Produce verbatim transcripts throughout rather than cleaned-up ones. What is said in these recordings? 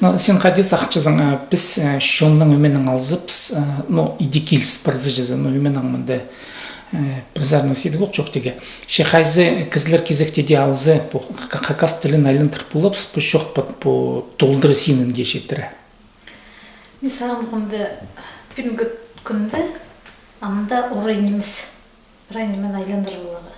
Но син хайди сағынчазың, а, піс, а, чонның ӧменең алзабыс, а, ну, иди киліс парза чізе, ну, ӧменең мында, а, пір саринаң сидік ох чоохтирға. Че хайзы кізілер кизекте дее алза, пу ха-, хакас тілін айландыр поларбыс, пу чох па, пу толдыра синінге читіре. Мин сағынғанда, пӱӱнгі кӱнде ам даа орай нимес. Прай ниме айландырып аларға.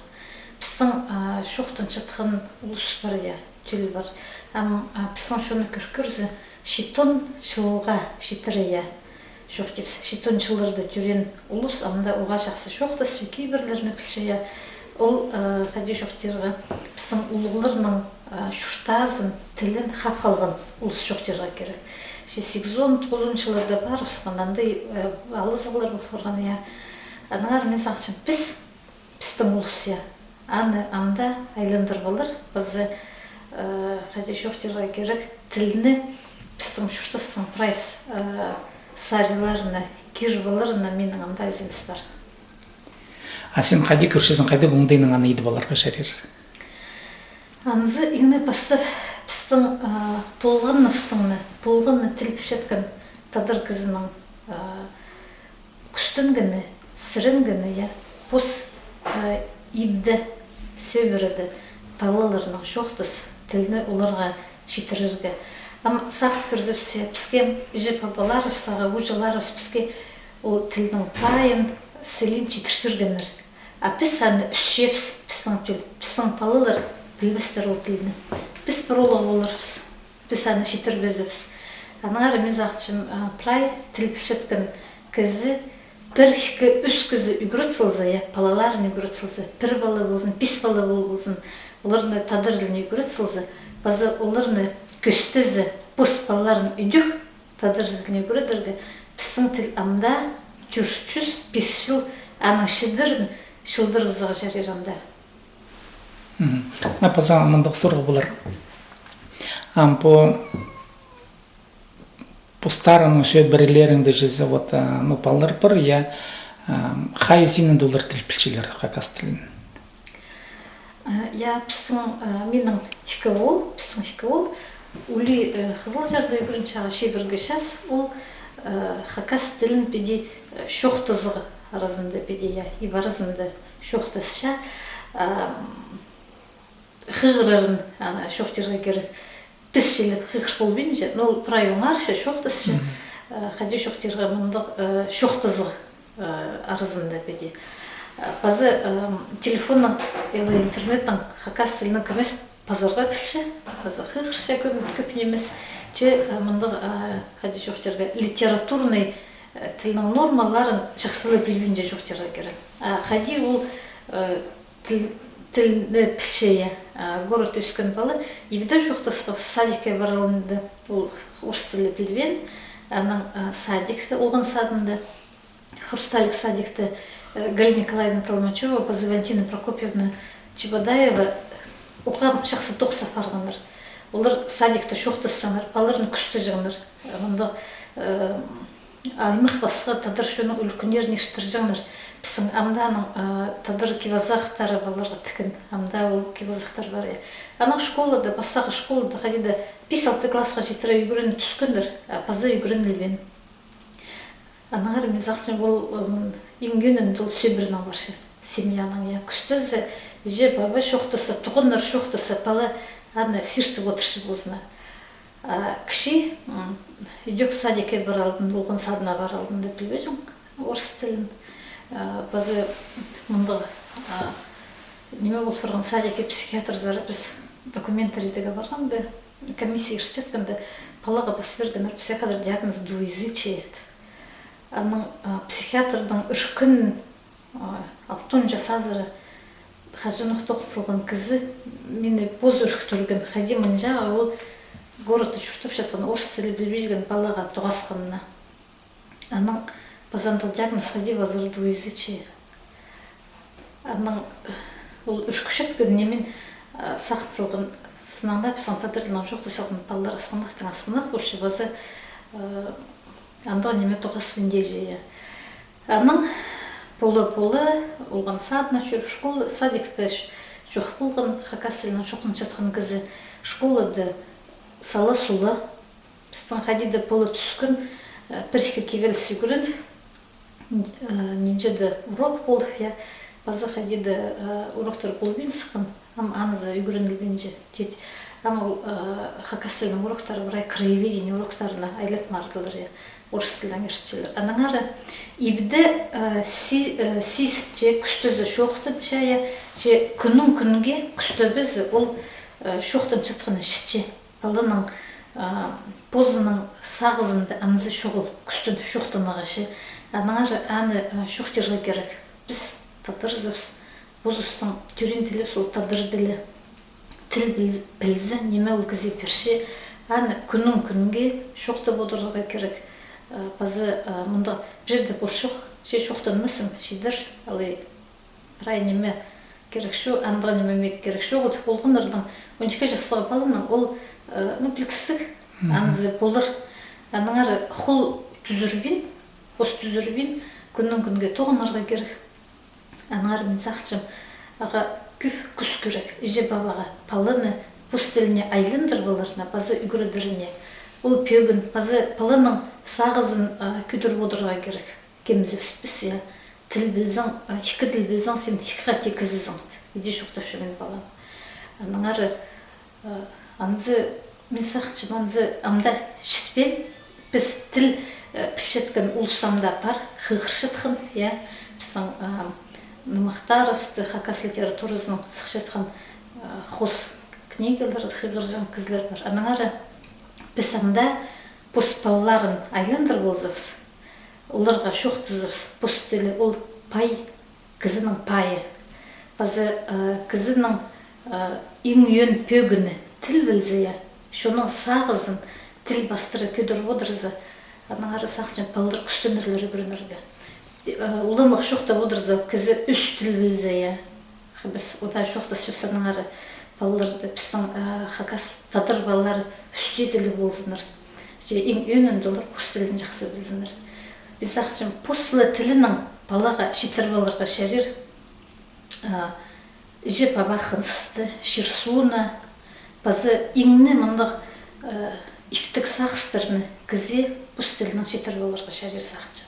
Пістің, а, чоохтанчатхан улус пар, я, тӧл пар. Ам, а, пістің чонны кӧр кӧрзе, читон чылға читіре, я. Чоохтирбыс, читон чылларда тӧреен улус, ам даа уғаа чахсы чоохтасча, кибірлерні пілче, я. Ол, а, хайди чоохтирға, пістің улуғларның, а, чуртазын, тілін хап халған улус чоохтирға кирек. Че сигізон, тоғызон чылларда парыбысхан, анда, э, алызығлар пол парған, я. Аннаңар мин сағынчам, піс пістің улус, я. Аны ам даа айландырып алар, паза, э, хайди чоохтирға кирек, тілні пістің чуртастың прайзы, э, сариларына киріп аларына минің ам даа ізеніс пар. А син хайди кӧрчезің, хайдағ оңдайнаң аны идіп аларға чарир? Анзы иң не пастап пістің, э, полғаныбыстың на, полған на тіл пілчеткен тадар кізінің, э, кӱстенгені, сіренгені, я, пос, э, ибде, сӧбіреде палаларның чоохтас тілні оларға читірерге. Ам сағып кӧрзебіс, піске іҷе-пабаларыбыс, ағаа-ууҷаларыбыс піске ол тілнің пайын, сілін читір кӧргеннер. А піс аны ӱсчебіс, пістің тӧл, пістің палалар пілбестер ол тілні. Піс пір улуғ поларбыс. Піс аны читірбезібіс. Аннаңар мин сағынчам, а, прай тіл пілчеткен кізі пір, ікі, ӱс кізі ӱгрет салза, я, палаларын ӱгрет салза, пір пала ползын, пис пала пол-, ползын, оларны тадар тіліне ӱгрет салза, паза оларны кӧстезе, пос палаларын ідӧк тадар тіліне ӱгредерге, пістің тіл ам даа тӧрт чӱс, пис чыл, аның чідерін чылдырыбызарға чарир ам даа. Мгм. А паза мындағ сурығ полар. Ам пу, пу старинның сӧбірелерінде чізе, вот, а, ну, палалар пар, я, ам, хайзы синінде олар тіл пілчелер, хакас тілін? Э, я, пістің, э, минің ікі оол, пістің ікі оол, улии, э, Хызылчарда ӱгренче, ағаа чибіргі час, ол, э, хакас тілін піди, э, чоохтазығ аразында піди, я, иб аразында чоохтасча, ам, хығырарын, а, чоохтирға кирек. Піс чіли хығыр полбинча, но ол прай оңарча, чоохтасча, мгм, э, хайди чоохтирға, мындағ, э, чоохтазығ, э, аразында піди. Э, паза, э, телефоннаң, или интернеттең хакас тілінең кӧмес пазарға пілче, паза хығырча кӧп, кӧп нимес. Че, э, мындағ, э, хайди чоохтирға, литературный, э, тілнің нормаларын чахсы ла пілбинче чоохтирға кирек. А хайди ол, э, тіл, тілні пілче, я, а, городта ӧскен пала, ибде чоохтасхабыс, садикке парар алнында, ол орыс тілі пілбеен, анаң, а, садикте, олған садында, Хрусталик садикте, э, Галина Николаевна Толмачева паза Валентина Прокопьевна Чебодаева уғаа чахсы тоғыс апарғаннар. Олар садикте чоохтасчаңнар, палаларны кӱстеҷеңнер. Мында, э, аймах пасха тадар чонның ӱлӱкӱннерін иртірҷеңнер. Пістің ам даа аның, а, тадар кип-азахтары палаларға тіккен. Ам даа ол кип-азахтар пар, я. Анаң школада, пастағы школада, хайди даа пис-алты классха читіре ӱгреніп тӱскеннер, а паза ӱгренілбеен. Аннаңар мин сағынчам, ол, ым, иң ӧӧнінде ол сӧбірең парча, семьянаң, я, кӱстезе, іҷе-паба чоохтасса, туғаннар чоохтасса, пала аны сиртіп одырча позына. А кічіг, м, ідӧк садикке парар алнында, олған садына парар алнында пілбеҷең орыс тілін. А, паза мындағ, а, ниме пол парған, садикке психиатрзар піс документтер идерге парғанда, комиссия иртчеткенде, палаға пас пиргеннер психиатр диагноз двуязычие. Анаң, а, психиатрның ӧркін, а, алтон час азыра хаҷанох тоғын салған кізі мині позы ӧріктірген, хайди мынҷа ол городта чуртапчатхан, орыс тілі пілбинчеткен палаға тоғасханына. Анаң паза андағ диагноз хайди пазар двуязычие. Анаң ол ӧркічеткеніне мин, а, сағын салғам, сыннаң даа пістің тадар тілінең чоохтасчатхан палалар асхынах тың асхынах полча, паза, а, андағ ниме тоғаспин тіпче, я. Анаң пола-пола, олған садына чӧр, школа, садикте ч-, чох полған хакас тілінең чоохтанчатхан кізі, школада сала-сула, Саң хайди-да пола тӱскен, э, пір-ікі кибеліс ӱгрен, н-, э, нинҷе-де урок полып, я, паза хайди-да, э, уроктар полбин сыххан, ам анзы ӱгренілбинче. Тит, ам ол, э, хакас тілінің уроктары прай краеведение уроктарына айланып пардылар, я, орыс тілінең иртчелер. Аннаңар ибде, э, си-, э, сизінче, кӱстезе чоохтанча, я, че кӱннің кӱнге кӱстебезе ол, э, чоохтанчатханын чітче. Паланың, а, позының сағызында анзы чоғыл кӱстеніп чоохтанарға чи. Аннаңар аны, а, чоохтирға кирек. Піс тадарзыбыс, позыбыстың тӧреен тілібіс ол тадар тілі. Тіл піл-, пілзе, ниме ол кізее пирче, аны кӱннің кӱнге чоохтап одырарға кирек. А, паза, а, мындағ пірдее полчох, че чоохтанмасам, чидер, алай прай ниме кирек чоғыл, андағ ниме мағаа кирек чоғыл тіп полғаннардаң, он ікі частығ паланың ол, э, ну, пілдістіг, анзы полар. Аннаңар хол тӱзірбин, пос тӱзірбин, кӱннің кӱнге тоғынарға кирек. Аннаңар мин сағынчам, ағаа кӧп кӱс кирек, іҷе-пабаға, паланы пос тіліне айландырып аларына, паза ӱгредеріне. Ол пӧгін, паза паланың сағызын, а, кӧдіріп одырарға кирек. Кемзібіс піс, я. Тіл пілзең, а, ікі тіл пілзең, син ікі хати кізізің. Иди чоохтапчам мин палаам. Аннаңар, а, анзы, мин сағынчам, анзы ам даа чітпеен, піс тіл, э, пілчеткен улус ам даа пар, хығырчатхан, я. Пістің, а, нымахтарыбысты, хакас литературазын сыхчатхан, а, хос книгалар хығырҷаң кізілер пар. Аннаңар піс ам даа пос палаларын айландырып алзабыс, оларға чоохтазабыс, пос тілі ол пай, кізінің пайы. Паза, э, кізінің, э, иң ӧӧн пӧгіні тіл пілзе, я, чонның сағызын тіл пастыра кӧдіріп одырза, аннаңар сағынчам, палалар кӱстенерлер ӱгренерге. Э, уламох чоохтап одырза, кізі ӱс тіл пілзе, я. Піс одаа чоохтасчабыс, аннаңар палаларды, пістің, а, хакас, тадар палалары ӱс тілліг ползыннар. Че иң ӧӧнінде олар пос тілін чахсы пілзіннер. Мин сағынчам, пос ла тілінең палаға читіріп аларға чарир, а, іҷе-паба хынысты, чир-сууны, паза иң не мындағ, а, иптіг сағыстарны кізі пос тілінең читіріп аларға чарир сағынчам.